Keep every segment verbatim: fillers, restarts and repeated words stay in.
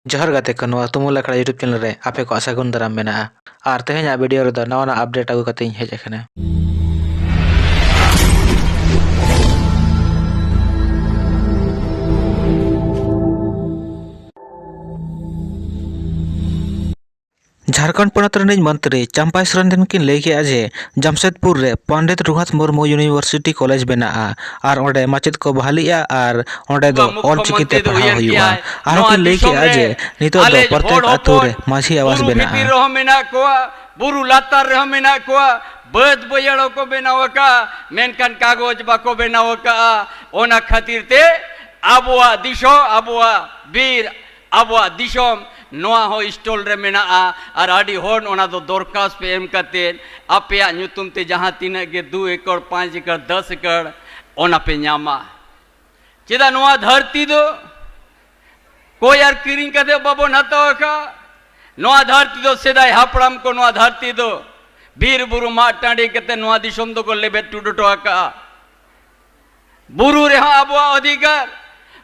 ᱡᱚᱦᱟᱨ ᱜᱟᱛᱮ ᱠᱚ, ᱱᱚᱣᱟ ᱛᱩᱢᱩᱞ ᱟᱠᱷᱲᱟ YouTube channel ᱨᱮ ᱟᱯᱮ ᱠᱚᱣᱟᱜ ᱥᱟᱹᱜᱩᱱ ᱫᱟᱨᱟᱢ ᱢᱮᱱᱟᱜᱼᱟ᱾ ᱟᱨ ᱛᱮᱦᱮᱧᱟᱜ video ᱨᱮᱫᱚ ᱱᱟᱣᱟ ᱱᱟᱣᱟ update ᱟᱹᱜᱩ ᱠᱟᱛᱮ ᱤᱧ ᱦᱮᱡ ᱟᱠᱟᱱᱟ᱾ ᱡᱷᱟᱲᱠᱷᱚᱸᱰ ᱯᱚᱱᱚᱛ ᱨᱤᱱᱤᱡ ᱢᱚᱱᱛᱨᱤ ᱪᱟᱢᱯᱟᱭ ᱥᱚᱨᱮᱱ ᱠᱤᱱ ᱞᱟᱹᱭ ᱠᱮᱫᱼᱟ ᱡᱮ ᱡᱟᱢᱥᱮᱫᱽᱯᱩᱨ ᱨᱮ ᱯᱚᱱᱰᱤᱛ ᱨᱚᱜᱷᱩᱱᱟᱛᱷ ᱢᱩᱨᱢᱩ University College ᱵᱮᱱᱟᱜᱼᱟ ᱟᱨ ᱚᱸᱰᱮ ᱢᱟᱪᱮᱫ ᱠᱚ ᱵᱷᱟᱹᱞᱤᱜᱼᱟ ᱟᱨ ᱚᱸᱰᱮ ᱫᱚ ᱚᱞ ᱪᱤᱠᱤ ᱛᱮ ᱯᱟᱲᱦᱟᱣ ᱦᱩᱭᱩᱜᱼᱟ᱾ ᱟᱨᱦᱚᱸ ᱠᱤᱱ ᱞᱟᱹᱭ ᱠᱮᱫᱼᱟ ᱡᱮ ᱱᱤᱛᱚᱜ ᱫᱚ ᱯᱨᱚᱛᱮᱠ ᱟᱹᱛᱩ ᱨᱮ ᱢᱟᱹᱡᱷᱤ ᱟᱵᱟᱥ ᱵᱮᱱᱟᱜᱼᱟ᱾ ᱵᱩᱨᱩ ᱵᱷᱤᱛᱤᱨ ᱨᱮᱦᱚᱸ ᱢᱮᱱᱟᱜ ᱠᱚᱣᱟ, ᱵᱩᱨᱩ ᱞᱟᱛᱟᱨ ᱨᱮᱦᱚᱸ ᱢᱮᱱᱟᱜ ᱠᱚᱣᱟ, ᱵᱟᱹᱫᱽ ᱵᱟᱹᱭᱦᱟᱹᱲ ᱦᱚᱸᱠᱚ ᱵᱮᱱᱟᱣ ᱟᱠᱟᱫᱼᱟ, ᱢᱮᱱᱠᱷᱟᱱ ᱠᱟᱜᱚᱡᱽ ᱵᱟᱠᱚ ᱵᱮᱱᱟᱣ ᱟᱠᱟᱫᱼᱟ᱾ ᱚᱱᱟ ᱠᱷᱟᱹᱛᱤᱨ ᱛᱮ ᱟᱵᱚᱣᱟᱜ ᱫᱤᱥᱚᱢ, ᱟᱵᱚᱣᱟᱜ ᱵᱤᱨ, ᱟᱵᱚᱣᱟᱜ ᱫᱤᱥᱚᱢ ᱱᱚᱣᱟ ᱦᱚᱸ stall ᱨᱮ ᱢᱮᱱᱟᱜᱼᱟ᱾ ᱟᱨ ᱟᱹᱰᱤ ᱦᱚᱲ ᱚᱱᱟ ᱫᱚ ᱫᱚᱨᱠᱷᱟᱥ ᱯᱮ ᱮᱢ ᱠᱟᱛᱮ ᱟᱯᱮᱭᱟᱜ ᱧᱩᱛᱩᱢ ᱛᱮ ᱡᱟᱦᱟᱸ ᱛᱤᱱᱟᱹᱜ ᱜᱮ ᱫᱩ ᱮᱠᱚᱨ, ᱯᱟᱸᱪ ᱮᱠᱚᱨ, ᱫᱚᱥ ᱮᱠᱚᱨ ᱚᱱᱟ ᱯᱮ ᱧᱟᱢᱟ᱾ ᱪᱮᱫᱟᱜ ᱱᱚᱣᱟ ᱫᱷᱟᱹᱨᱛᱤ ᱫᱚ ᱠᱚᱭ ᱟᱨ ᱠᱤᱨᱤᱧ ᱠᱟᱛᱮ ᱵᱟᱵᱚᱱ ᱦᱟᱛᱟᱣ ᱟᱠᱟᱫᱼᱟ? ᱱᱚᱣᱟ ᱫᱷᱟᱹᱨᱛᱤ ᱫᱚ ᱥᱮᱫᱟᱭ ᱦᱟᱯᱲᱟᱢ ᱠᱚ ᱱᱚᱣᱟ ᱫᱷᱟᱹᱨᱛᱤ ᱫᱚ ᱵᱤᱨ ᱵᱩᱨᱩ ᱢᱟᱜ ᱴᱟᱺᱰᱤ ᱠᱟᱛᱮ ᱱᱚᱣᱟ ᱫᱤᱥᱚᱢ ᱫᱚᱠᱚ ᱞᱮᱵᱮᱫ ᱴᱩᱰ ᱦᱚᱴᱚ ᱟᱠᱟᱫᱼᱟ᱾ ᱵᱩᱨᱩ ᱨᱮᱦᱚᱸ ᱟᱵᱚᱣᱟᱜ ᱚᱫᱷᱤᱠᱟᱨ,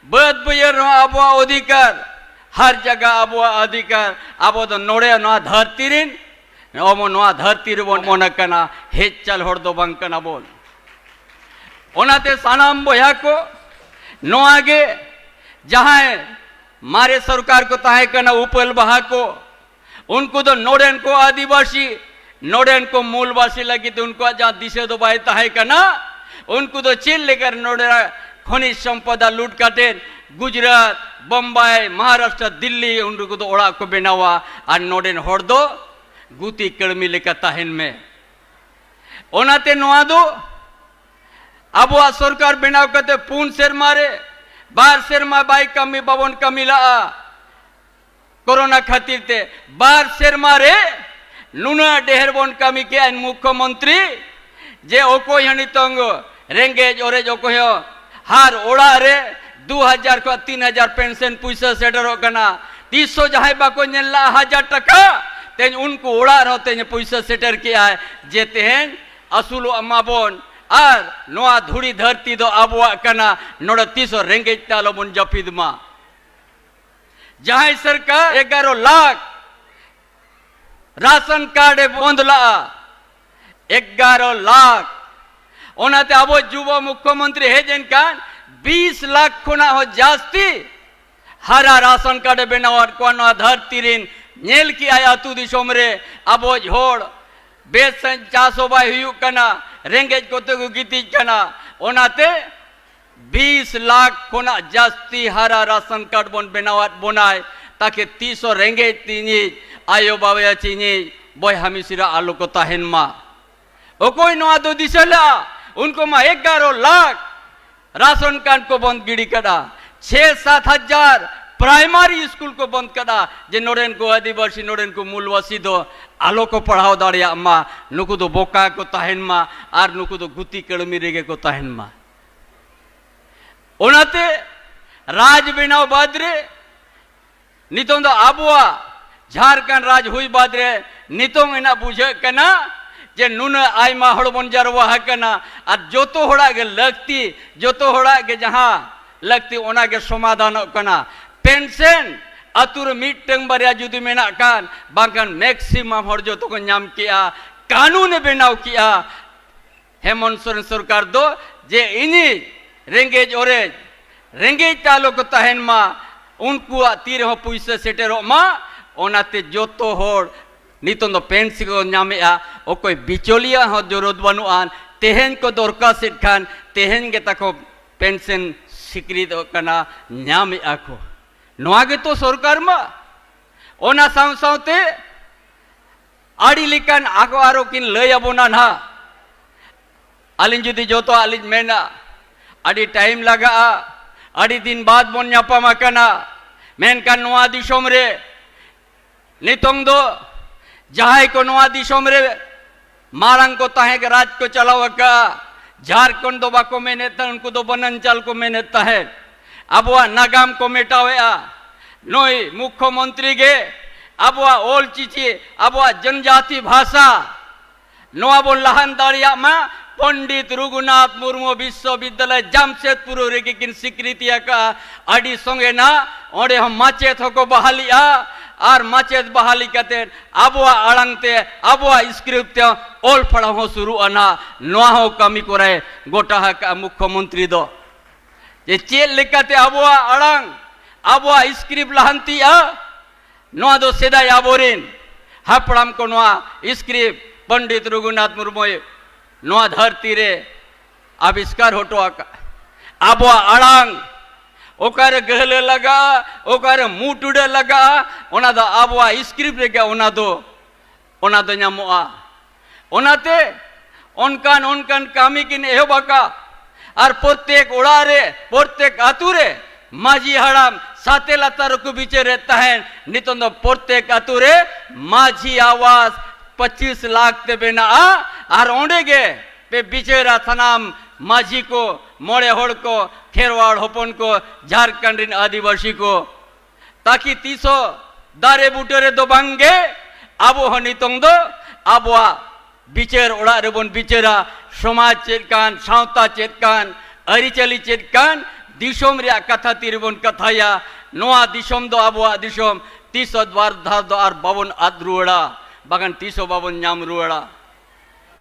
ᱵᱟᱹᱫᱽ ᱵᱟᱹᱭᱦᱟᱹᱲ ᱨᱮᱦᱚᱸ ᱟᱵᱚᱣᱟᱜ ᱚᱫᱷᱤᱠᱟᱨ, ᱦᱟᱨ ᱡᱟᱭᱜᱟ ᱟᱵᱚᱣᱟᱜ ᱚᱫᱷᱤᱠᱟᱨ᱾ ᱟᱵᱚ ᱫᱚ ᱱᱚᱰᱮ ᱱᱚᱣᱟ ᱫᱷᱟᱹᱨᱛᱤ ᱨᱤᱱ, ᱟᱵᱚ ᱱᱚᱣᱟ ᱫᱷᱟᱹᱨᱛᱤ ᱨᱮᱵᱚᱱ ᱚᱢᱚᱱ ᱟᱠᱟᱱᱟ, ᱦᱮᱡ ᱪᱟᱞ ᱦᱚᱲ ᱫᱚ ᱵᱟᱝ ᱠᱟᱱᱟ ᱵᱚᱱ᱾ ᱚᱱᱟᱛᱮ ᱥᱟᱱᱟᱢ ᱵᱚᱭᱦᱟ ᱠᱚ, ᱱᱚᱣᱟ ᱜᱮ ᱡᱟᱦᱟᱸᱭ ᱢᱟᱨᱮ ᱥᱚᱨᱠᱟᱨ ᱠᱚ ᱛᱟᱦᱮᱸ ᱠᱟᱱᱟ, ᱩᱯᱟᱹᱞ ᱵᱟᱦᱟ ᱠᱚ, ᱩᱱᱠᱩ ᱫᱚ ᱱᱚᱰᱮᱱ ᱠᱚ ᱟᱹᱫᱤᱵᱟᱹᱥᱤ, ᱱᱚᱰᱮᱱ ᱠᱚ ᱢᱩᱞᱵᱟᱹᱥᱤ ᱞᱟᱹᱜᱤᱫ ᱩᱱᱠᱩᱣᱟᱜ ᱡᱟᱦᱟᱸ ᱫᱤᱥᱟᱹ ᱫᱚ ᱵᱟᱭ ᱛᱟᱦᱮᱸ ᱠᱟᱱᱟ᱾ ᱩᱱᱠᱩ ᱫᱚ ᱪᱮᱫ ᱞᱮᱠᱟ ᱱᱚᱰᱮ ᱠᱷᱚᱱᱤᱡᱽ ᱥᱚᱢᱯᱚᱫᱟ ᱞᱩᱴ ᱠᱟᱛᱮ ᱜᱩᱡᱽᱨᱟᱴ, ᱵᱚᱢᱵᱟᱭ, ᱢᱚᱦᱟᱨᱟᱥᱴᱨᱚ, ᱫᱤᱞᱞᱤ ᱩᱱᱠᱩ ᱫᱚ ᱚᱲᱟᱜ ᱠᱚ ᱵᱮᱱᱟᱣᱟ ᱟᱨ ᱱᱚᱰᱮᱱ ᱦᱚᱲ ᱫᱚ ᱜᱩᱛᱤ ᱠᱟᱹᱲᱢᱤ ᱞᱮᱠᱟ ᱛᱟᱦᱮᱱ ᱢᱮ᱾ ᱚᱱᱟᱛᱮ ᱱᱚᱣᱟ ᱫᱚ ᱟᱵᱚᱣᱟᱜ ᱥᱚᱨᱠᱟᱨ ᱵᱮᱱᱟᱣ ᱠᱟᱛᱮ ᱯᱩᱱ ᱥᱮᱨᱢᱟ ᱨᱮ ᱵᱟᱨ ᱥᱮᱨᱢᱟ ᱵᱟᱭ ᱠᱟᱹᱢᱤ, ᱵᱟᱵᱚᱱ ᱠᱟᱹᱢᱤ ᱞᱟᱜᱼᱟ᱾ ᱠᱳᱨᱳᱱᱟ ᱠᱷᱟᱹᱛᱤᱨ ᱛᱮ ᱵᱟᱨ ᱥᱮᱨᱢᱟ ᱨᱮ ᱱᱩᱱᱟᱹᱜ ᱰᱷᱮᱨ ᱵᱚᱱ ᱠᱟᱹᱢᱤ ᱠᱮᱜᱼᱟ ᱢᱩᱠᱠᱷᱚ ᱢᱚᱱᱛᱨᱤ, ᱡᱮ ᱚᱠᱚᱭ ᱦᱚᱸ ᱱᱤᱛᱚᱝ ᱨᱮᱸᱜᱮᱡ ᱚᱨᱮᱡ ᱚᱠᱚᱭ ᱦᱚᱸ ᱦᱟᱨ ᱚᱲᱟᱜ ᱨᱮ ᱫᱩ ᱦᱟᱡᱟᱨ ᱠᱷᱚᱱ ᱛᱤᱱ ᱦᱟᱡᱟᱨ ᱯᱮᱱᱥᱚᱱ ᱯᱩᱭᱥᱟᱹ ᱥᱮᱴᱮᱨᱚᱜ ᱠᱟᱱᱟ᱾ ᱛᱤᱥ ᱦᱚᱸ ᱡᱟᱦᱟᱸᱭ ᱵᱟᱠᱚ ᱧᱮᱞ ᱞᱟᱜᱼᱟ ᱦᱟᱡᱟᱨ ᱴᱟᱠᱟ, ᱛᱮᱦᱮᱧ ᱩᱱᱠᱩ ᱚᱲᱟᱜ ᱨᱮᱦᱚᱸ ᱛᱮᱦᱮᱧ ᱯᱩᱭᱥᱟᱹ ᱥᱮᱴᱮᱨ ᱠᱮᱜᱼᱟᱭ, ᱡᱮ ᱛᱮᱦᱮᱧ ᱟᱹᱥᱩᱞᱚᱜ ᱢᱟᱵᱚᱱ ᱟᱨ ᱱᱚᱣᱟ ᱫᱷᱩᱲᱤ ᱫᱷᱟᱹᱨᱛᱤ ᱫᱚ ᱟᱵᱚᱣᱟᱜ ᱠᱟᱱᱟ, ᱱᱚᱰᱮ ᱛᱤᱥ ᱦᱚᱸ ᱨᱮᱸᱜᱮᱡ ᱛᱮ ᱟᱞᱚᱵᱚᱱ ᱡᱟᱹᱯᱤᱫ ᱢᱟ᱾ ᱡᱟᱦᱟᱸᱭ ᱥᱚᱨᱠᱟᱨ ᱮᱜᱟᱨᱚ ᱞᱟᱠᱷ ᱨᱟᱥᱚᱱ ᱠᱟᱨᱰ ᱮ ᱵᱚᱱᱫ ᱞᱟᱜᱼᱟ, ᱮᱜᱟᱨᱚ ᱞᱟᱠᱷ᱾ ᱚᱱᱟᱛᱮ ᱟᱵᱚ ᱡᱩᱵᱚ ᱢᱩᱠᱷᱭᱚᱢᱚᱱᱛᱨᱤ ᱦᱮᱡ ᱮᱱ ᱠᱷᱟᱱ ᱵᱤᱥ ᱞᱟᱠᱷ ᱠᱷᱚᱱᱟᱜ ᱦᱚᱸ ᱡᱟᱹᱥᱛᱤ ᱦᱟᱨᱟ ᱨᱟᱥᱚᱱ ᱠᱟᱨᱰ ᱮ ᱵᱮᱱᱟᱣᱟᱫ ᱠᱚᱣᱟ᱾ ᱱᱚᱣᱟ ᱫᱷᱟᱹᱨᱛᱤ ᱨᱤᱱ ᱧᱮᱞ ᱠᱮᱜᱼᱟᱭ, ᱟᱹᱛᱩ ᱫᱤᱥᱚᱢ ᱨᱮ ᱟᱵᱚ ᱦᱚᱲ ᱵᱮᱥ ᱥᱟᱺᱦᱤᱡ ᱪᱟᱥ ᱦᱚᱸ ᱵᱟᱭ ᱦᱩᱭᱩᱜ ᱠᱟᱱᱟ, ᱨᱮᱸᱜᱮᱡ ᱠᱚᱛᱮ ᱠᱚ ᱜᱤᱛᱤᱡ ᱠᱟᱱᱟ᱾ ᱚᱱᱟᱛᱮ ᱵᱤᱥ ᱞᱟᱠᱷ ᱠᱷᱚᱱᱟᱜ ᱡᱟᱹᱥᱛᱤ ᱦᱟᱨᱟ ᱨᱟᱥᱚᱱ ᱠᱟᱨᱰ ᱵᱚᱱ ᱵᱮᱱᱟᱣᱟᱫ ᱵᱚᱱᱟᱭ, ᱛᱟᱠᱮ ᱛᱤᱥ ᱦᱚᱸ ᱨᱮᱸᱜᱮᱡ ᱛᱤᱧᱤᱡ ᱟᱭᱳ ᱵᱟᱵᱟ ᱪᱤᱧᱤᱡ ᱵᱚᱭᱦᱟ ᱢᱤᱥᱤᱨᱟ ᱟᱞᱚ ᱠᱚ ᱛᱟᱦᱮᱱ ᱢᱟ᱾ ᱚᱠᱚᱭ ᱱᱚᱣᱟ ᱫᱚ ᱫᱤᱥᱟᱹ ᱞᱮᱜᱼᱟ? ᱩᱱᱠᱩ ᱢᱟ ᱮᱜᱟᱨᱚ ᱞᱟᱠᱷ ᱨᱟᱥᱚᱱ ᱠᱟᱨᱰ ᱠᱚ ᱵᱚᱱᱫ ᱜᱤᱰᱤ ᱠᱟᱫᱟ, ᱪᱷᱮ ᱥᱟᱛ ᱦᱟᱡᱟᱨ ᱯᱨᱟᱭᱢᱟᱨᱤ ᱥᱠᱩᱞ ᱠᱚ ᱵᱚᱱᱫ ᱠᱟᱫᱟ, ᱡᱮ ᱱᱚᱰᱮᱱ ᱠᱚ ᱟᱹᱫᱤᱵᱟᱹᱥᱤ, ᱱᱚᱰᱮᱱ ᱠᱚ ᱢᱩᱞᱵᱟᱥᱤ ᱫᱚ ᱟᱞᱚ ᱠᱚ ᱯᱟᱲᱦᱟᱣ ᱫᱟᱲᱮᱭᱟᱜ ᱢᱟ, ᱱᱩᱠᱩ ᱫᱚ ᱵᱚᱠᱟ ᱠᱚ ᱛᱟᱦᱮᱱ ᱢᱟ ᱟᱨ ᱱᱩᱠᱩ ᱫᱚ ᱜᱩᱛᱤ ᱠᱟᱹᱲᱢᱤ ᱨᱮᱜᱮ ᱠᱚ ᱛᱟᱦᱮᱱ ᱢᱟ᱾ ᱚᱱᱟᱛᱮ ᱨᱟᱡᱽ ᱵᱮᱱᱟᱣ ᱵᱟᱫᱽ ᱨᱮ ᱱᱤᱛᱚᱝ ᱫᱚ ᱟᱵᱚᱣᱟᱜ ᱡᱷᱟᱨᱠᱷᱚᱸᱰ ᱨᱟᱡᱽ ᱦᱩᱭ ᱵᱟᱫᱽ ᱨᱮ ᱱᱤᱛᱚᱝ ᱮᱱᱟᱜ ᱵᱩᱡᱷᱟᱹᱜ ᱠᱟᱱᱟ ᱡᱮ ᱱᱩᱱᱟᱹᱜ ᱟᱭᱢᱟ ᱦᱚᱲ ᱵᱚᱱ ᱡᱟᱨᱣᱟ ᱟᱠᱟᱱᱟ ᱟᱨ ᱡᱚᱛᱚ ᱦᱚᱲᱟᱜ ᱜᱮ ᱞᱟᱹᱠᱛᱤ, ᱡᱚᱛᱚ ᱦᱚᱲᱟᱜ ᱜᱮ ᱡᱟᱦᱟᱸ ᱞᱟᱹᱠᱛᱤ ᱚᱱᱟ ᱜᱮ ᱥᱚᱢᱟᱫᱷᱟᱱᱚᱜ ᱠᱟᱱᱟ᱾ ᱯᱮᱱᱥᱚᱱ ᱟᱹᱛᱩ ᱨᱮ ᱢᱤᱫᱴᱟᱝ ᱵᱟᱨᱭᱟ ᱡᱩᱫᱤ ᱢᱮᱱᱟᱜ ᱠᱷᱟᱱ, ᱵᱟᱝᱠᱷᱟᱱ ᱢᱮᱠᱥᱤᱢᱟᱢ ᱦᱚᱲ ᱡᱚᱛᱚ ᱠᱚ ᱧᱟᱢ ᱠᱮᱜᱼᱟ, ᱠᱟᱹᱱᱩᱱᱮ ᱵᱮᱱᱟᱣ ᱠᱮᱜᱼᱟ᱾ ᱦᱮᱢᱚᱱᱛ ᱥᱚᱨᱮᱱ ᱥᱚᱨᱠᱟᱨ ᱫᱚ ᱡᱮ ᱤᱧᱤᱡ ᱨᱮᱸᱜᱮᱡ ᱚᱨᱮᱡ, ᱨᱮᱸᱜᱮᱡ ᱛᱮ ᱟᱞᱚ ᱠᱚ ᱛᱟᱦᱮᱱ ᱢᱟ, ᱩᱱᱠᱩᱣᱟᱜ ᱛᱤ ᱨᱮᱦᱚᱸ ᱯᱩᱭᱥᱟᱹ ᱥᱮᱴᱮᱨᱚᱜ ᱢᱟ᱾ ᱚᱱᱟᱛᱮ ᱡᱚᱛᱚ ᱦᱚᱲ ᱱᱤᱛᱚᱝ ᱫᱚ ᱯᱮᱱᱥᱤ ᱠᱚ ᱧᱟᱢᱮᱜᱼᱟ᱾ ᱚᱠᱚᱭ ᱵᱤᱪᱚᱞᱤᱭᱟᱹ ᱦᱚᱸ ᱡᱚᱨᱩᱨ ᱵᱟᱹᱱᱩᱜᱼᱟ᱾ ᱛᱮᱦᱮᱧ ᱠᱚ ᱫᱚᱨᱠᱟᱥᱮᱫ ᱠᱷᱟᱱ ᱛᱮᱦᱮᱧ ᱜᱮ ᱛᱟᱠᱚ ᱯᱮᱱᱥᱚᱱ ᱥᱤᱠᱨᱤᱛᱚᱜ ᱠᱟᱱᱟ, ᱧᱟᱢᱮᱜᱼᱟ ᱠᱚ᱾ ᱱᱚᱣᱟ ᱜᱮᱛᱚ ᱥᱚᱨᱠᱟᱨ ᱢᱟ᱾ ᱚᱱᱟ ᱥᱟᱶ ᱥᱟᱶᱛᱮ ᱟᱹᱰᱤ ᱞᱮᱠᱟᱱ ᱟᱠᱚ ᱟᱨᱚ ᱠᱤᱱ ᱞᱟᱹᱭ ᱟᱵᱚᱱᱟ ᱱᱟᱦᱟᱜ᱾ ᱟᱹᱞᱤᱧ ᱡᱩᱫᱤ ᱡᱚᱛᱚᱣᱟᱜ ᱞᱤᱧ ᱢᱮᱱᱟ, ᱟᱹᱰᱤ ᱴᱟᱭᱤᱢ ᱞᱟᱜᱟᱜᱼᱟ᱾ ᱟᱹᱰᱤ ᱫᱤᱱ ᱵᱟᱫᱽ ᱵᱚᱱ ᱧᱟᱯᱟᱢ ᱟᱠᱟᱱᱟ᱾ ᱢᱮᱱᱠᱷᱟᱱ ᱱᱚᱣᱟ ᱫᱤᱥᱚᱢ ᱨᱮ ᱱᱤᱛᱚᱝ ᱫᱚ ᱡᱟᱦᱟᱸᱭ ᱠᱚ ᱱᱚᱣᱟ ᱫᱤᱥᱚᱢ ᱨᱮ ᱢᱟᱨᱟᱝ ᱠᱚ ᱛᱟᱦᱮᱸ ᱠᱟᱱᱟ, ᱨᱟᱡᱽ ᱠᱚ ᱪᱟᱞᱟᱣ ᱟᱠᱟᱫᱼᱟ, ᱡᱷᱟᱲᱠᱷᱚᱸᱰ ᱫᱚ ᱵᱟᱠᱚ ᱢᱮᱱᱮᱫ ᱛᱟᱦᱮᱸᱫ, ᱩᱱᱠᱩ ᱫᱚ ᱵᱚᱱᱟᱧᱪᱟᱞ ᱠᱚ ᱢᱮᱱᱮᱫ ᱛᱟᱦᱮᱸᱫ᱾ ᱟᱵᱚᱣᱟᱜ ᱱᱟᱜᱟᱢ ᱠᱚ ᱢᱮᱴᱟᱣᱮᱫᱼᱟ᱾ ᱱᱩᱭ ᱢᱩᱠᱷᱭᱚᱢᱚᱱᱛᱨᱤ ᱜᱮ ᱟᱵᱚᱣᱟᱜ ᱚᱞ ᱪᱤᱠᱤ, ᱟᱵᱚᱣᱟᱜ ᱡᱚᱱᱡᱟᱛᱤ ᱵᱷᱟᱥᱟ, ᱱᱚᱣᱟ ᱵᱚᱱ ᱞᱟᱦᱟᱱ ᱫᱟᱲᱮᱭᱟᱜ ᱢᱟ, ᱯᱚᱱᱰᱤᱛ ᱨᱚᱜᱷᱩᱱᱟᱛᱷ ᱢᱩᱨᱢᱩ ᱵᱤᱥᱥᱚᱵᱤᱫᱽᱫᱟᱞᱚᱭ ᱡᱟᱢᱥᱮᱫᱽᱯᱩᱨ ᱨᱮᱜᱮ ᱠᱤᱱ ᱥᱤᱠᱨᱤᱛᱤ ᱟᱠᱟᱫᱼᱟ᱾ ᱟᱹᱰᱤ ᱥᱚᱸᱜᱮ ᱱᱟᱜ ᱚᱸᱰᱮ ᱦᱚᱸ ᱢᱟᱪᱮᱫ ᱦᱚᱸᱠᱚ ᱵᱟᱦᱟᱞᱤᱜᱼᱟ, ᱟᱨ ᱢᱟᱪᱮᱫ ᱵᱟᱦᱟᱞᱤ ᱠᱟᱛᱮ ᱟᱵᱚᱣᱟᱜ ᱟᱲᱟᱝ ᱛᱮ, ᱟᱵᱚᱣᱟᱜ script ᱛᱮ ᱚᱞ ᱯᱟᱲᱦᱟᱣ ᱦᱚᱸ ᱥᱩᱨᱩᱜᱼᱟ ᱱᱟᱜ᱾ ᱱᱚᱣᱟ ᱦᱚᱸ ᱠᱟᱹᱢᱤ ᱠᱚᱨᱟᱭ ᱜᱚᱴᱟ ᱟᱠᱟᱫᱼᱟ ᱢᱩᱠᱠᱷᱚ ᱢᱚᱱᱛᱨᱤ ᱫᱚ, ᱡᱮ ᱪᱮᱫ ᱞᱮᱠᱟᱛᱮ ᱟᱵᱚᱣᱟᱜ ᱟᱲᱟᱝ, ᱟᱵᱚᱣᱟᱜ script ᱞᱟᱦᱟᱱᱛᱤᱜᱼᱟ᱾ ᱱᱚᱣᱟ ᱫᱚ ᱥᱮᱫᱟᱭ ᱟᱵᱚᱨᱮᱱ ᱦᱟᱯᱲᱟᱢ ᱠᱚ ᱱᱚᱣᱟ script ᱯᱚᱱᱰᱤᱛ ᱨᱚᱜᱷᱩᱱᱟᱛᱷ ᱢᱩᱨᱢᱩᱭ ᱱᱚᱣᱟ ᱫᱷᱟᱹᱨᱛᱤ ᱨᱮ ᱟᱵᱤᱥᱠᱟᱨ ᱦᱚᱴᱚ ᱟᱠᱟᱫᱼᱟ᱾ ᱟᱵᱚᱣᱟᱜ ᱟᱲᱟᱝ ᱚᱠᱟᱨᱮ ᱜᱟᱹᱦᱞᱟᱹ ᱞᱟᱜᱟᱜᱼᱟ, ᱚᱠᱟᱨᱮ ᱢᱩ ᱴᱩᱰᱟᱹᱜ ᱞᱟᱜᱟᱜᱼᱟ, ᱚᱱᱟ ᱫᱚ ᱟᱵᱚᱣᱟᱜ script ᱨᱮᱜᱮ ᱚᱱᱟ ᱫᱚ, ᱚᱱᱟ ᱫᱚ ᱧᱟᱢᱚᱜᱼᱟ᱾ ᱚᱱᱟᱛᱮ ᱚᱱᱠᱟᱱ ᱚᱱᱠᱟᱱ ᱠᱟᱹᱢᱤ ᱠᱤᱱ ᱮᱦᱚᱵ ᱟᱠᱟᱫ, ᱟᱨ ᱯᱨᱚᱛᱮᱠ ᱚᱲᱟᱜ ᱨᱮ, ᱯᱨᱚᱛᱮᱠ ᱟᱹᱛᱩ ᱨᱮ ᱢᱟᱹᱡᱷᱤ ᱦᱟᱲᱟᱢ ᱥᱟᱛᱮ ᱞᱟᱛᱟᱨ ᱨᱮᱠᱚ ᱵᱤᱪᱟᱹᱨᱮᱫ ᱛᱟᱦᱮᱸᱱ᱾ ᱱᱤᱛᱚᱝ ᱫᱚ ᱯᱨᱚᱛᱮᱠ ᱟᱹᱛᱩ ᱨᱮ ᱢᱟᱹᱡᱷᱤ ᱟᱣᱟᱥ ᱯᱚᱸᱪᱤᱥ ᱞᱟᱠᱷ ᱛᱮ ᱵᱮᱱᱟᱜᱼᱟ, ᱟᱨ ᱚᱸᱰᱮ ᱜᱮ ᱯᱮ ᱵᱤᱪᱟᱹᱨᱟ ᱥᱟᱱᱟᱢ ᱢᱟᱹᱡᱷᱤ ᱠᱚ, ᱢᱚᱬᱮ ᱦᱚᱲ ᱠᱚ, ᱠᱷᱮᱨᱣᱟᱲ ᱦᱚᱯᱚᱱ ᱠᱚ, ᱡᱷᱟᱨᱠᱷᱚᱸᱰ ᱨᱮᱱ ᱟᱹᱫᱤᱵᱟᱹᱥᱤ ᱠᱚ᱾ ᱛᱟᱠᱤ ᱛᱤᱥ ᱦᱚᱸ ᱫᱟᱨᱮ ᱵᱩᱴᱟᱹ ᱨᱮᱫᱚ ᱵᱟᱝ ᱜᱮ, ᱟᱵᱚ ᱦᱚᱸ ᱱᱤᱛᱚᱝ ᱫᱚ ᱟᱵᱚᱣᱟᱜ ᱵᱤᱪᱟᱹᱨ ᱚᱲᱟᱜ ᱨᱮᱵᱚᱱ ᱵᱤᱪᱟᱹᱨᱟ᱾ ᱥᱚᱢᱟᱡᱽ ᱪᱮᱫ ᱠᱟᱱ, ᱥᱟᱶᱛᱟ ᱪᱮᱫ ᱠᱟᱱ, ᱟᱹᱨᱤᱪᱟᱹᱞᱤ ᱪᱮᱫ ᱠᱟᱱ, ᱫᱤᱥᱚᱢ ᱨᱮᱭᱟᱜ ᱠᱟᱛᱷᱟ ᱛᱤᱨᱮᱵᱚᱱ ᱠᱟᱛᱷᱟᱭᱟ᱾ ᱱᱚᱣᱟ ᱫᱤᱥᱚᱢ ᱫᱚ ᱟᱵᱚᱣᱟᱜ ᱫᱤᱥᱚᱢ, ᱛᱤᱥ ᱦᱚᱸ ᱵᱟᱨ ᱫᱷᱟᱣ ᱫᱚ ᱟᱨ ᱵᱟᱵᱚᱱ ᱟᱫ ᱨᱩᱣᱟᱹᱲᱟ, ᱵᱟᱠᱷᱟᱱ ᱛᱤᱥ ᱦᱚᱸ ᱵᱟᱵᱚᱱ ᱧᱟᱢ ᱨᱩᱣᱟᱹᱲᱟ᱾